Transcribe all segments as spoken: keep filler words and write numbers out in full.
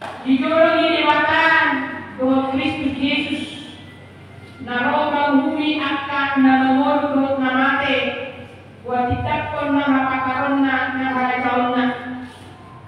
Di jolo ni Debata dohot Kristus Jesus, na ro manguhumi angka na mangolu dohot na mate, huatindanghon na hapataronna, na harajaonna.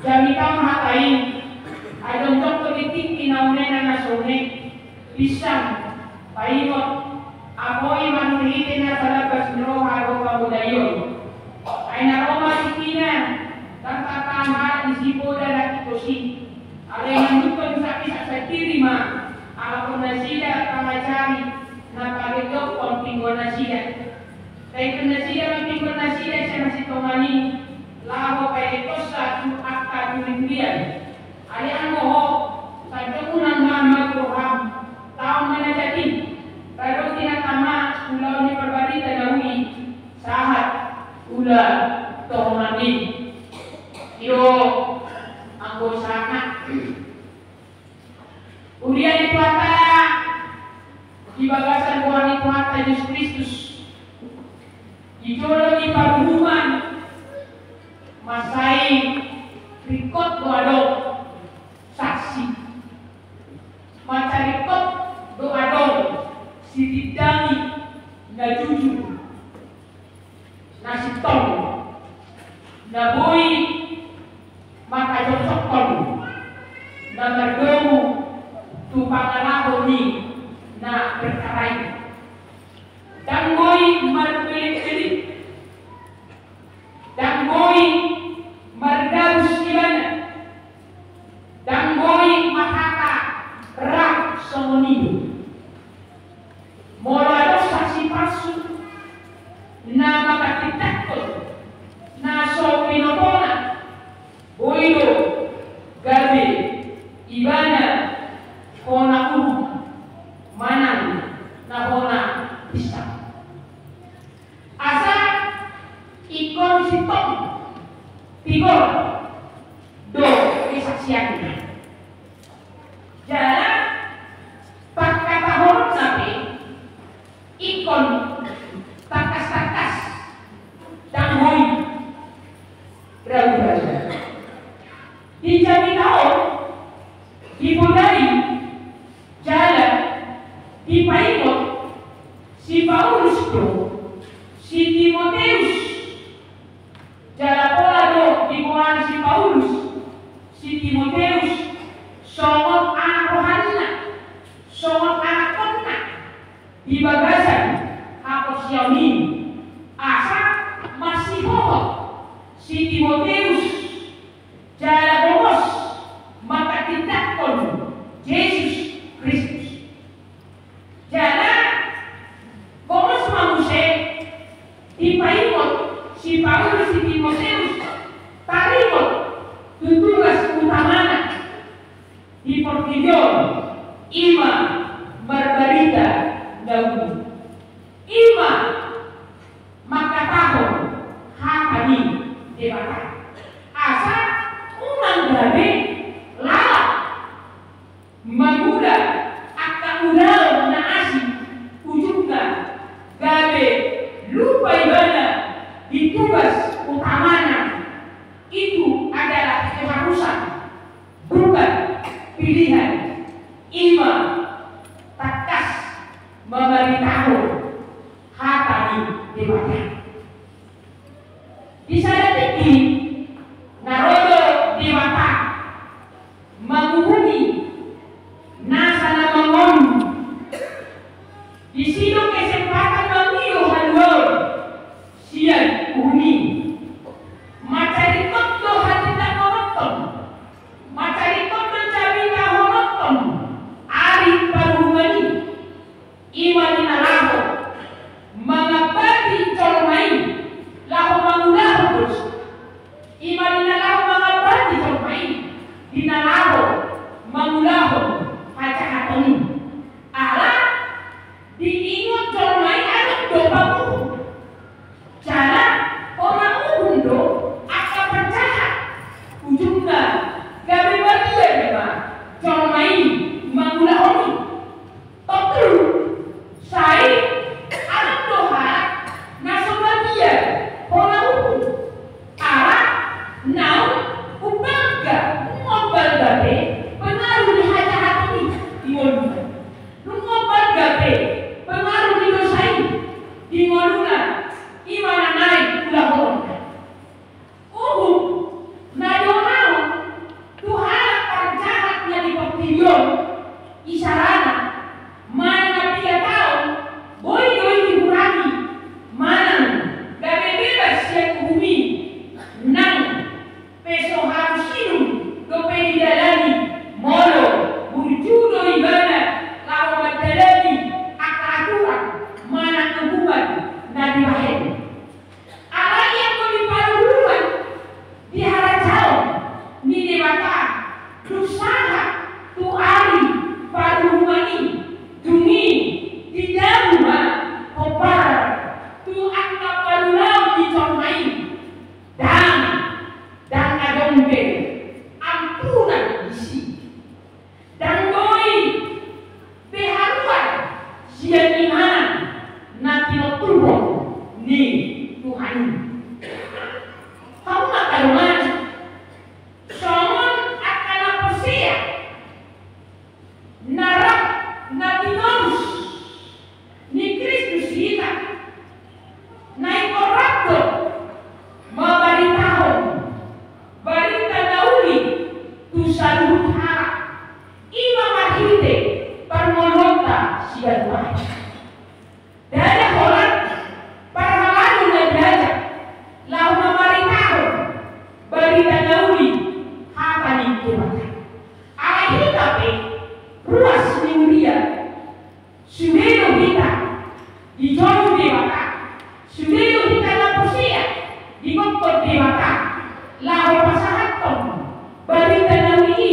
Jamita ma hata i, ai jongjong do di tingki na unena na songon i. Pinsang, paingot, apoi marhitehite na talambas ni roha dohot pangudaion. Ai na ro ma tingkina, ndang tartahan halak ni si poda na tingkos i. Alai manungkun sapisak sandiri ma, alapon nasida pangajari, na pagegeon pinggol nasida. Taingot nasida ma pinggol nasida sian hasintongan i, laho paelek ho tu angka turinturin. Alai anggo ho, sanjong unang ma maguru ham, taon ma na jadi. Radot di na tama, ulaon ni parbarita na uli, sahat, ula, tohonan i. Io, anggo sanga. Huria ni Tuhanta, di bagasan goar ni Tuhanta Jesus Kristus. Di jolo ni paruhuman, mansai ringkot do adong saksi. Mansai ringkot do adong sitindangi na jujur, na sintong, na boi manghajoksongkon, na mardomu tu pangalaho ni na perkara i. Ndang boi marbelek-belek. Ndang boi mardaus ibana. Ndang boi marhata rap songon i. Molo adong saksi palsu na manghatindanghon na so binotona, boi do gabe ibana hona uhum manang na hona pinsang. Asa ingkon sintong, tigor do kesaksianna. Jala pangkatahononna pe ingkon tangkas-tangkas, ndang boi ragu-ragu. Di jamita on dipodari jala dipaingot si Paulus do si Timoteus. Jala pola do digoari si Paulus si Timoteus songon anak rohana, songon anakkonna di bagasan haporseaon i, asa marsihohot si Timoteus jala gomos manghatindanghon Jesus Kristus. Jala gomos ma muse dipaingot si Paulus si Timoteus taringot tu tugas utamana di portibi on, i ma marbarita na uli. Dung sahat tu ari paruhuman i, dung i didabu ma pomparan tu angka parulaon ni jolma i. Ndang, ndang adong be ampunan disi. Ndang boi be haruar sian inganan na tinomtuhon ni Tuhan i. Hamu ma angka dongan, songon angka na porsea na rap na tinorus ni Kristus hita, na ingkon rap do mambaritahon barita na uli tu saluhut halak, i ma marhite parngoluonta siganup ari. Ndada holan parhalado na diajak laho mambaritahon barita na uli, hata ni Debata. Alai hita pe ruas ni huria, sude do hita dijou Debata, sude do hita na porsea digokhon Debata laho pasahathon barita na uli i,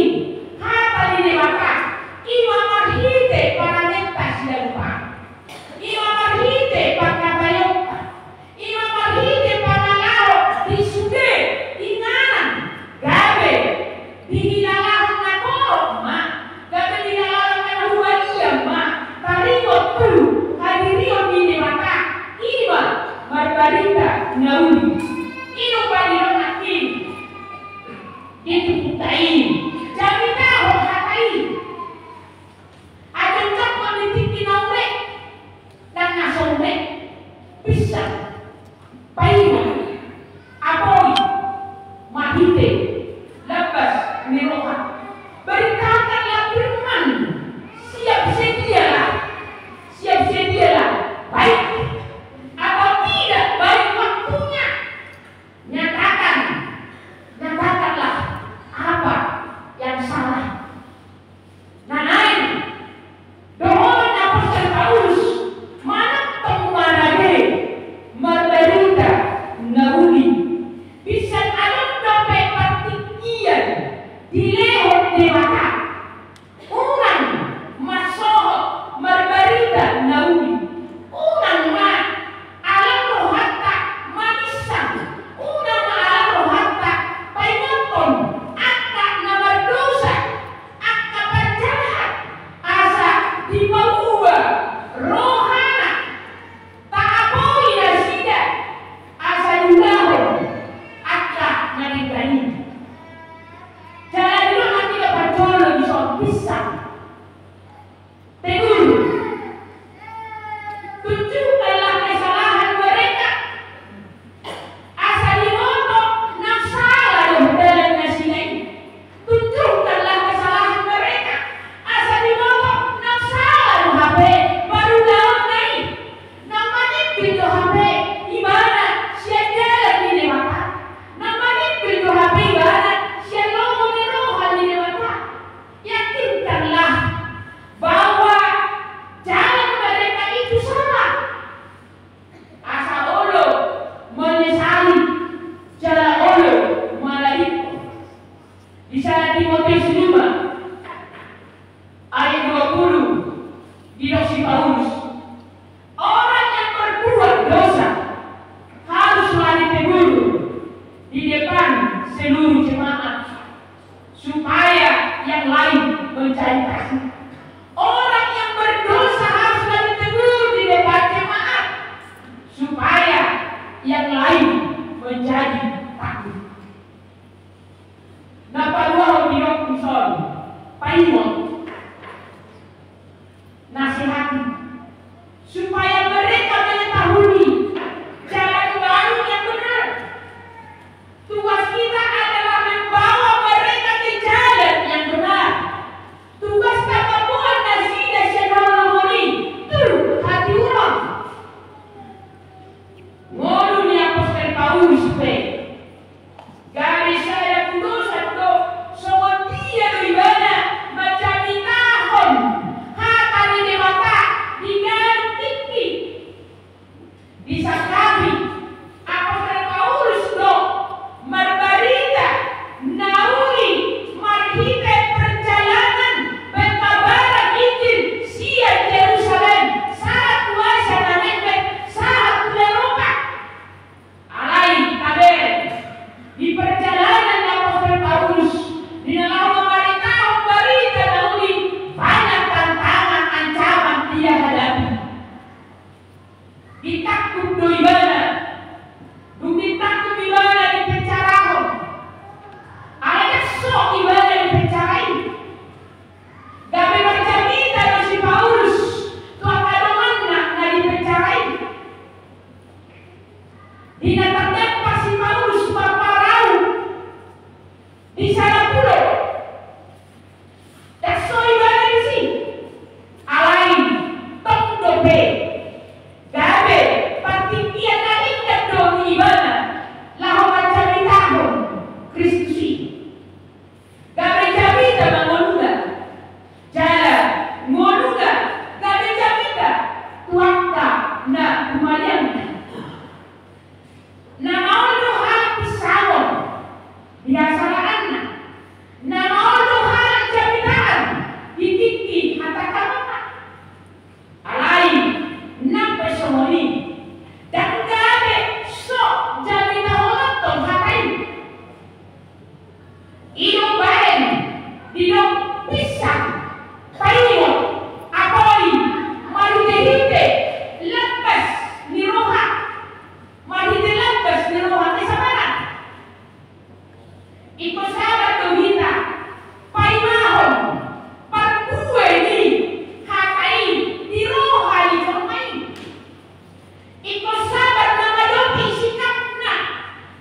hata ni Debata, i ma marhite paranenta siganup ari. I ma marhite pangkataionta, i ma marhite pangalaho di sude inganan, gabe dihilalahon na torop ma, gabe dihilalahon na hubalian ma taringot tu hadirion ni Debata, i ma marbarita na uli. I do pangidoan nangkin di turpukta i, jamitahon hata i. Adong jangkon di tingki na ule, nang na so ule, bisa paima, apoi, marhite lambas ni roha. Beritakanlah firman, siap sedialah, siap sedialah, baik atau tidak baik waktunya. Nyatakan, nyatakanlah apa yang salah. Na naeng dohonon ni apostel Paulus, manang tong marade marbarita na uli, bisa adong dope partingkian dilehon Debata. Unang ma sohot marbarita na uli. Unang ma alam rohanta maminsang. Unang ma alam rohanta paingothon angka na mardosa, angka parjahat, asa dipauba rohana. Taapoi nasida asa diulahon angka na denggan i. Jala didok nangkin parjolo dison, bisa. Tegur. Tunjukkanlah kesalahan mereka. Asa diboto na sala do dalan nasida i. Tunjukkanlah kesalahan mereka. Asa diboto na sala do hape parulaonna i. Na manimpil do hape ibana sian dalan ni Debata. Na manimpil do hape ibana sian lomo ni roha ni Debata. Yakinkanlah bahwa jalan mereka itu salah. Asa olo menyesali, jala olo maladingkon. Di sada Timoteus lima ayat dua puluh, didok si Paulus, orang yang berbuat dosa haruslah ditegur di depan seluruh jemaat, supaya yang lain menjadi takut. Orang yang berdosa haruslah ditegur di depan jemaat, supaya yang lain menjadi takut. Na paduahon didok dison, paingot. Nasihati, supaya mereka mengetahui jalan baru yang benar. Tugas kita adalah membawa mereka ke jalan yang benar. Tugasta mamboan nasida sian halomoan i tu hatiuron. Ngolu ni apostel Paulus pe, gabe sada putusan do, songon dia do ibana manjalo Didok pinsang, paingot, apoi marhitehite lambas ni roha, marhite lambas ni roha kesabaran. Ingkon sabar do hita paimahon parbue ni hata i di roha ni jolma i. Ingkon sabar mangadopi sikapna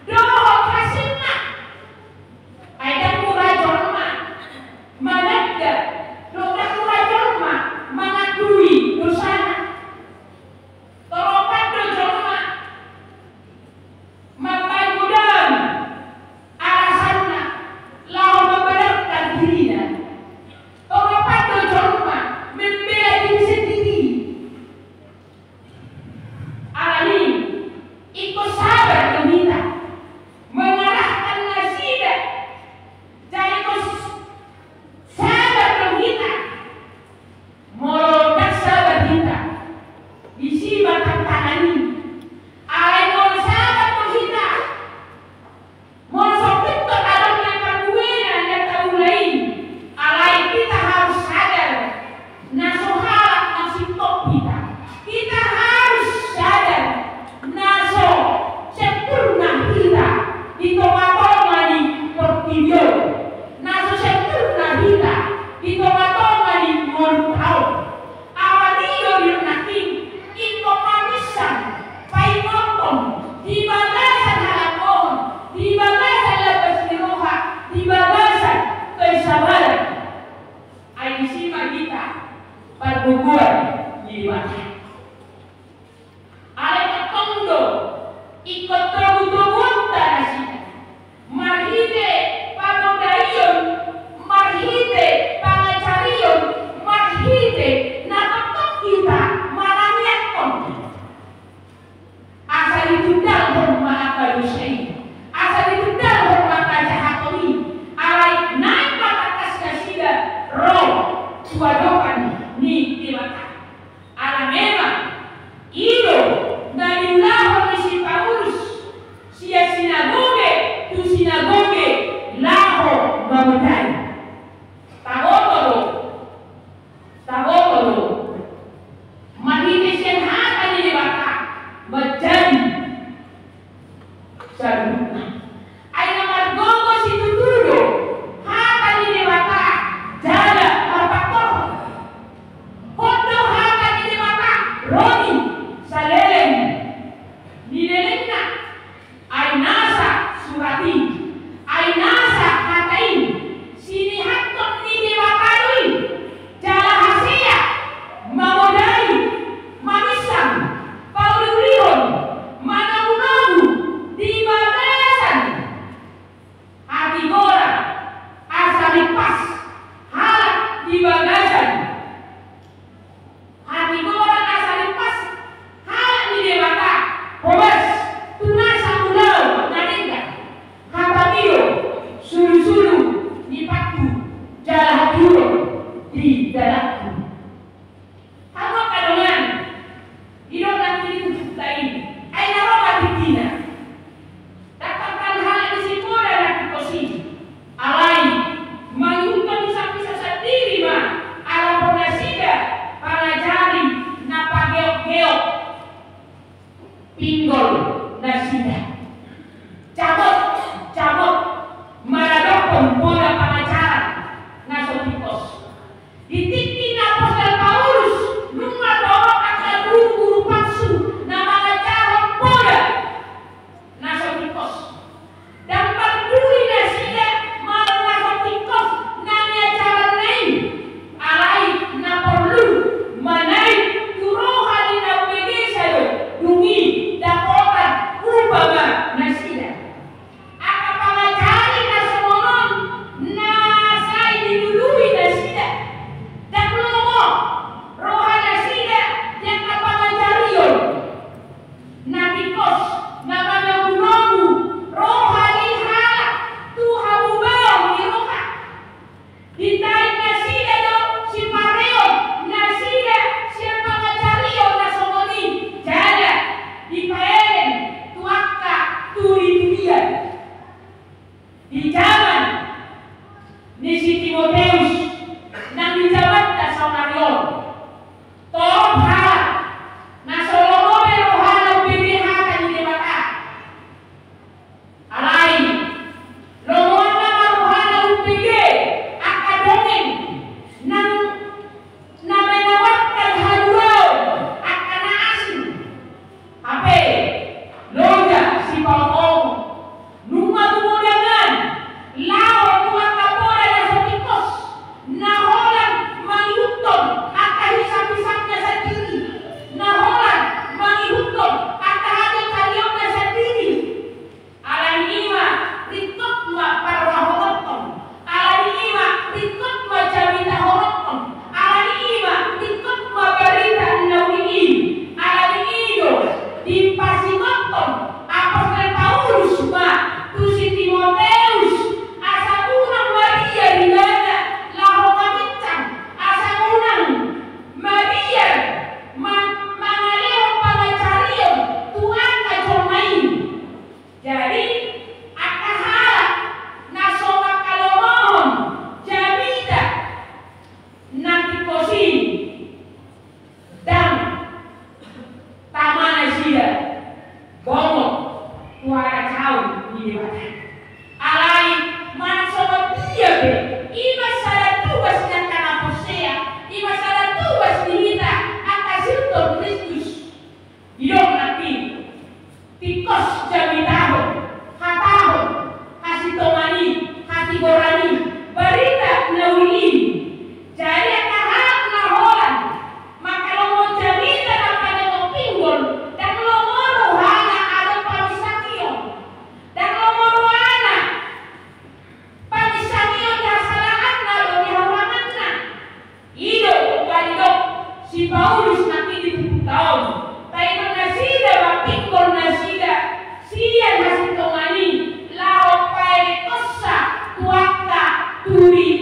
dohot hasengna. Ai ndang mura jolma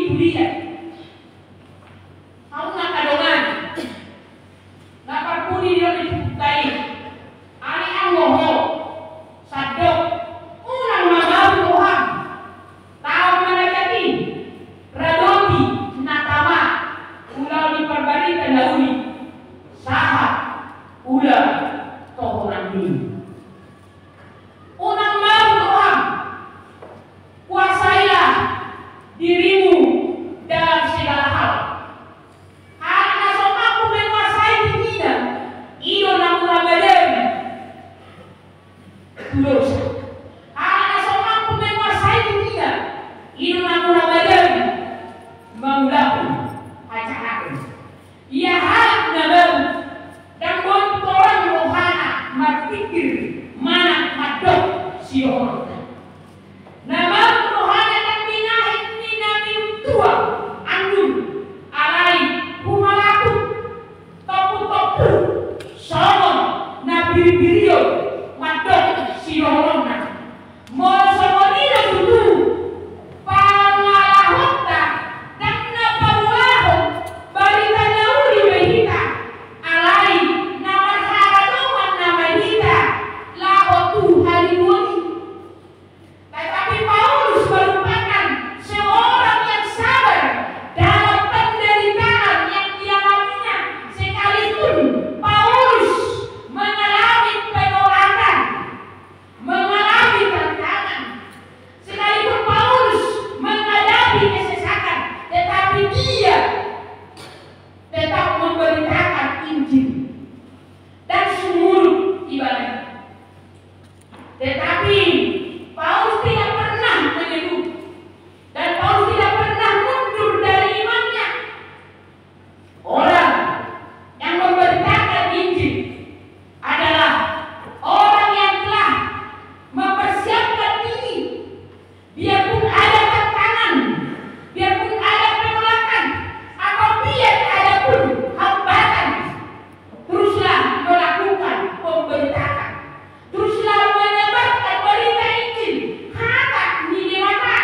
Tudia. Hamu angka dongan. Na parpudi do di tutu i. Alai anggo ho sandok, unang ma mabuk roham. Taon ma na jadi, radopi na tama ulaon ni parbarita na uli, sahat ulaon tohonanmi. Unang mabuk roham. Kuasailah dirimu dalam segala hal. Halak na so mampu menguasai tingkina, i do na mura bajari tu dosa. Halak na so mampu menguasai tingkina, i do na mura bajari mangulahon hajahaton. Ia halak na mabuk, ndang boi torang rohana marpingkir manang mandok sidohononna. Na mabuk rohana ndang binahen ni na minum tua anggur, alai humalaput, tompuk-tompuk songon na birbirion mandok sidohononna. Molo songon i do tutu pangalahonta, ndang na paboahon barita na uli be hita, alai na marharadongan nama hita laho tu haliluon i. Tetapi Paulus merupakan seorang yang sabar dalam penderitaan yang dialaminya, sekalipun Paulus mengalami penolakan, mengalami tantangan. Sekalipun Paulus menghadapi kesesakan, tetapi dia tetap memberitakan Injil dan sumurut ibadahnya. Tetapi Paulus tidak pernah mengeluh dan Paulus tidak pernah mundur dari imannya. Orang yang memberitakan Injil adalah orang yang telah mempersiapkan diri. Biarpun ada tantangan, biarpun ada penolakan, atau biar ada pun hambatan, teruslah melakukan pemberitaan. Teruslah menyebarkan berita Injil, hata ni Debata.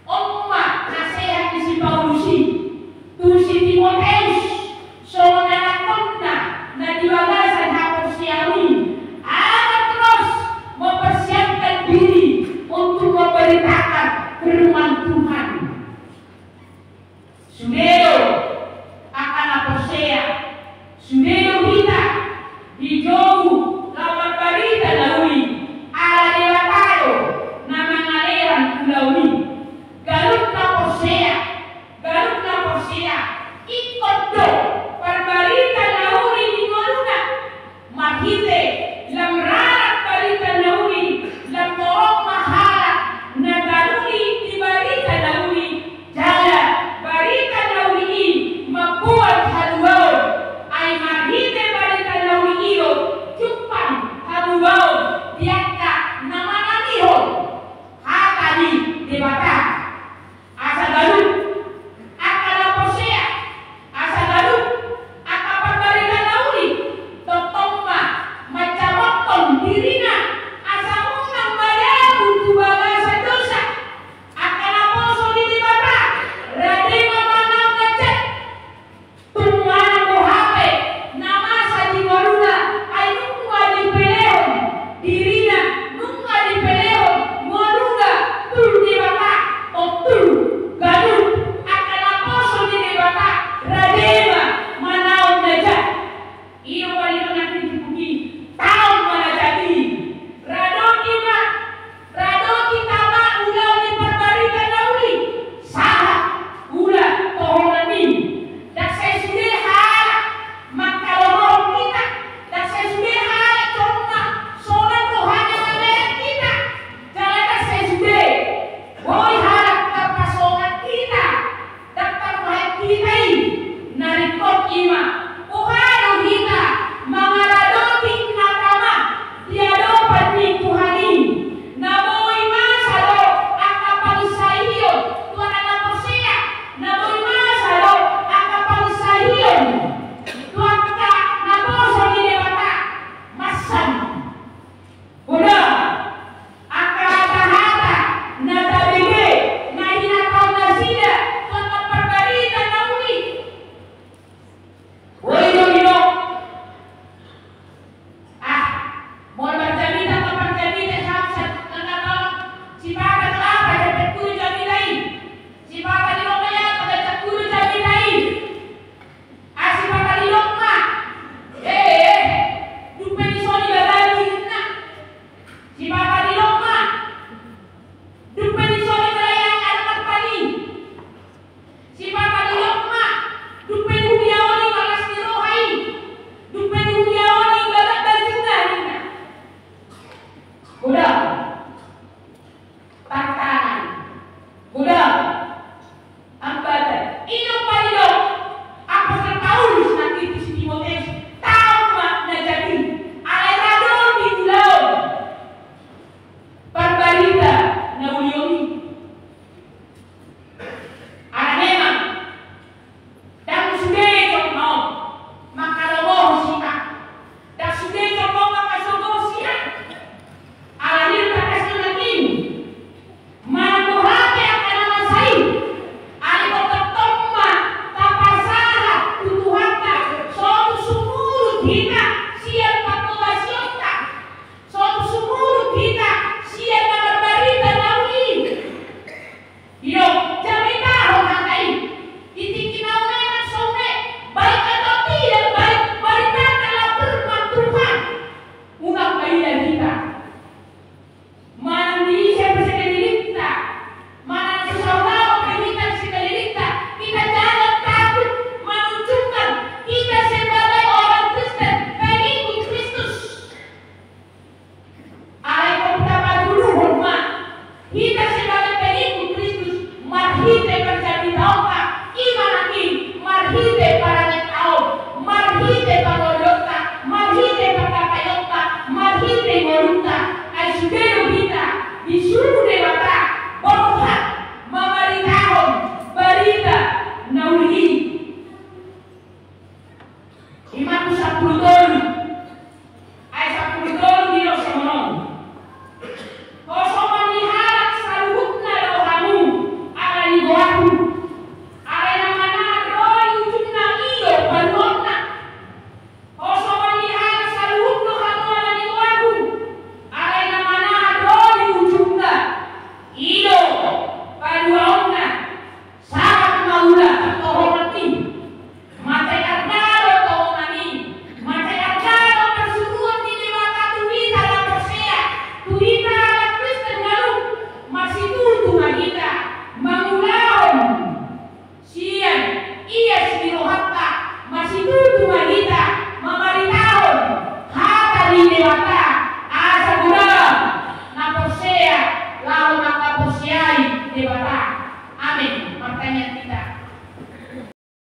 On ma nasehat ni si Paulus i tu si Timoteus, songon anakkonna na di bagasan haporseaon i, agar terus mempersiapkan diri untuk memberitakan firman Tuhan. Sude do angka na porsea, sude do hita dijou laho marbarita na uli, ala Debata do na mangalean ulaon i. Ganup na porsea, ganup na porsea, ingkon do parbarita na uli di ngoluna. Marhite lam rarat barita na uli, lam torop ma halak na taruli di barita na uli, jala barita na uli i mamboan haluaon. Ai marhite barita na uli i do jumpang haluaon di angka na manangihon hata ni Debata. Asa ganup angka na porsea, asa ganup angka parbarita na uli, tongtong ma manjamothon dirina asa unang madabu tu bagasan dosa. Angka naposo ni Debata, rade ma manaon na jat. Tung manang boha pe na masa di ngoluna, ai nunga dipelehon dirina, nunga dipelehon ngoluna tu Debata. Tontu ganup angka naposo ni Debata, rade ma manaon na jat. I do palingonan ni tutu i, taon ma na jat i. Radopi ma, radopi tama ulaon ni parbarita na uli, sahat ulaon tohonanmi. Ndang sai sude halak mangkaloloan hita, ndang sai sude halak jolma sonang rohana mangalean hita, jala ndang sai sude boi halak marpasonang hita. Ndang tarbahen hita i, na ringkot i ma, boha do hita mangaradoti na tama di adopan ni Tuhan i. Na boi masa do angka panginsaion tu angka na porsea, na boi masa do angka panginsaion tu angka naposo ni Debata. Masa ma. Bona, angka hata-hata na tabege na hinatahon nasida Ima